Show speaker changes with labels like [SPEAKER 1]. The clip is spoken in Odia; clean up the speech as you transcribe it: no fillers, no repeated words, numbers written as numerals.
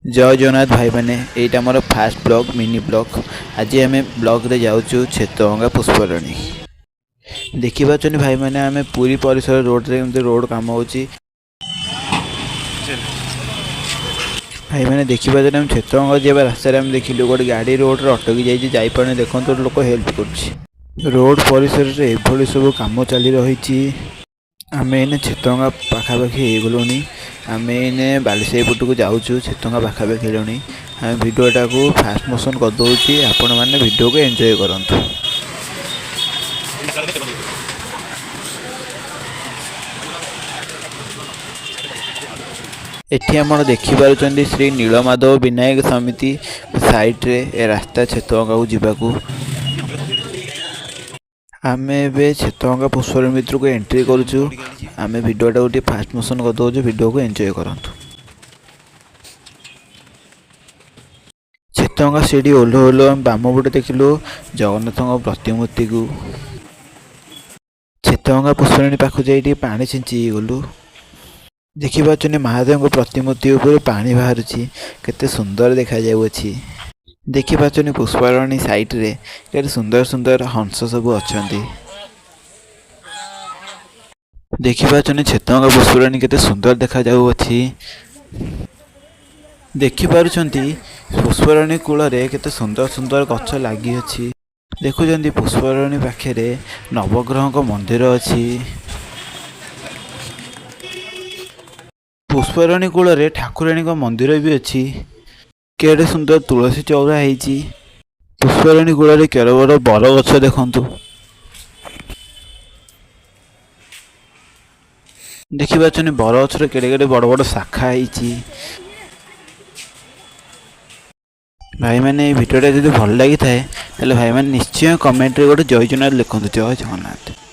[SPEAKER 1] ଜୟ ଜଗନ୍ନାଥ ଭାଇମାନେ, ଏଇଟା ଆମର ଫାଷ୍ଟ ବ୍ଲଗ୍, ମିନି ବ୍ଲଗ୍। ଆଜି ଆମେ ବ୍ଲଗ୍ରେ ଯାଉଛୁ ଛେତଗଙ୍ଗା ପୁଷ୍କରିଣୀ। ଦେଖିପାରୁଛନ୍ତି ଭାଇମାନେ, ଆମେ ପୁରୀ ପରିସର ରୋଡ଼ରେ ଏମିତି ରୋଡ଼ କାମ ହେଉଛି। ଭାଇମାନେ, ଦେଖିପାରୁଛନ୍ତି, ଆମେ ଛେତଗଙ୍ଗା ଯିବା ରାସ୍ତାରେ ଆମେ ଦେଖିଲୁ ଗୋଟେ ଗାଡ଼ି ରୋଡ଼ରେ ଅଟକି ଯାଇଛି, ଯାଇପାରୁନି। ଦେଖନ୍ତୁ, ଗୋଟେ ଲୋକ ହେଲ୍ପ କରୁଛି। ରୋଡ଼ ପରିସରରେ ଏଭଳି ସବୁ କାମ ଚାଲି ରହିଛି। ଆମେ ଏଇନେ ଛେତଗଙ୍ଗା ପାଖାପାଖି ହେଇଗଲୁଣି। ଆମେ ଏଇନେ ବାଲିସାହି ପଟକୁ ଯାଉଛୁ। ଛେତଗଙ୍ଗା ପାଖାପାଖି ହେଲୁଣି। ଆମେ ଭିଡ଼ିଓଟାକୁ ଫାଷ୍ଟ ମୋସନ୍ କରିଦେଉଛି, ଆପଣମାନେ ଭିଡ଼ିଓକୁ ଏନ୍ଜୟ କରନ୍ତୁ। ଏଠି ଆପଣ ଦେଖିପାରୁଛନ୍ତି, ଶ୍ରୀ ନୀଳମାଧବ ବିନାୟକ ସମିତି ସାଇଡ଼୍ରେ ଏ ରାସ୍ତା ଛେତଗଙ୍ଗାକୁ ଯିବାକୁ। ଆମେ ଏବେ ଛେତଗଙ୍ଗା ପୁଷ୍କରିଣୀ ଭିତରକୁ ଏଣ୍ଟ୍ରି କରୁଛୁ। ଆମେ ଭିଡ଼ିଓଟାକୁ ଟିକେ ଫାଷ୍ଟ ମୋସନ୍ କରିଦେଉଛୁ, ଭିଡ଼ିଓକୁ ଏନ୍ଜୟ କରନ୍ତୁ। ଛେତଗଙ୍ଗା ସିଡ଼ି ଓହ୍ଲଉ ଓହ୍ଲଉ ଆମେ ବାମ ପଟେ ଦେଖିଲୁ ଜଗନ୍ନାଥଙ୍କ ପ୍ରତିମୂର୍ତ୍ତିକୁ। ଛେତଗଙ୍ଗା ପୁଷ୍କରିଣୀ ପାଖକୁ ଯାଇ ଟିକେ ପାଣି ଛିଞ୍ଚି ହେଇଗଲୁ। ଦେଖିପାରୁଛନ୍ତି, ମହାଦେବଙ୍କ ପ୍ରତିମୂର୍ତ୍ତି ଉପରେ ପାଣି ବାହାରୁଛି, କେତେ ସୁନ୍ଦର ଦେଖାଯାଉଅଛି। ଦେଖିପାରୁଛନ୍ତି, ପୁଷ୍କରିଣୀ ସାଇଡ଼ରେ କେତେ ସୁନ୍ଦର ସୁନ୍ଦର ହଂସ ସବୁ ଅଛନ୍ତି। ଦେଖିପାରୁଛନ୍ତି, ଛେତଗଙ୍ଗା ପୁଷ୍କରିଣୀ କେତେ ସୁନ୍ଦର ଦେଖାଯାଉଅଛି। ଦେଖିପାରୁଛନ୍ତି, ପୁଷ୍କରିଣୀ କୂଳରେ କେତେ ସୁନ୍ଦର ସୁନ୍ଦର ଗଛ ଲାଗିଅଛି। ଦେଖୁଛନ୍ତି, ପୁଷ୍କରିଣୀ ପାଖରେ ନବଗ୍ରହଙ୍କ ମନ୍ଦିର ଅଛି। ପୁଷ୍କରିଣୀ କୂଳରେ ଠାକୁରାଣୀଙ୍କ ମନ୍ଦିର ବି ଅଛି। କେଡ଼େ ସୁନ୍ଦର ତୁଳସୀ ଚଉରା ହେଇଛି। ପୁଷ୍କରିଣୀ କୂଳରେ କେଡ଼େ ବଡ଼ ବରଗଛ ଦେଖନ୍ତୁ। ଦେଖିପାରୁଛନ୍ତି, ବରଗଛର କେଡ଼େ କେଡ଼େ ବଡ଼ ବଡ଼ ଶାଖା ହେଇଛି। ଭାଇମାନେ, ଏଇ ଭିଡ଼ିଓଟା ଯଦି ଭଲ ଲାଗିଥାଏ, ତାହେଲେ ଭାଇମାନେ ନିଶ୍ଚୟ କମେଣ୍ଟରେ ଗୋଟେ ଜୟ ଜଗନ୍ନାଥ ଲେଖନ୍ତୁ। ଜୟ ଜଗନ୍ନାଥ।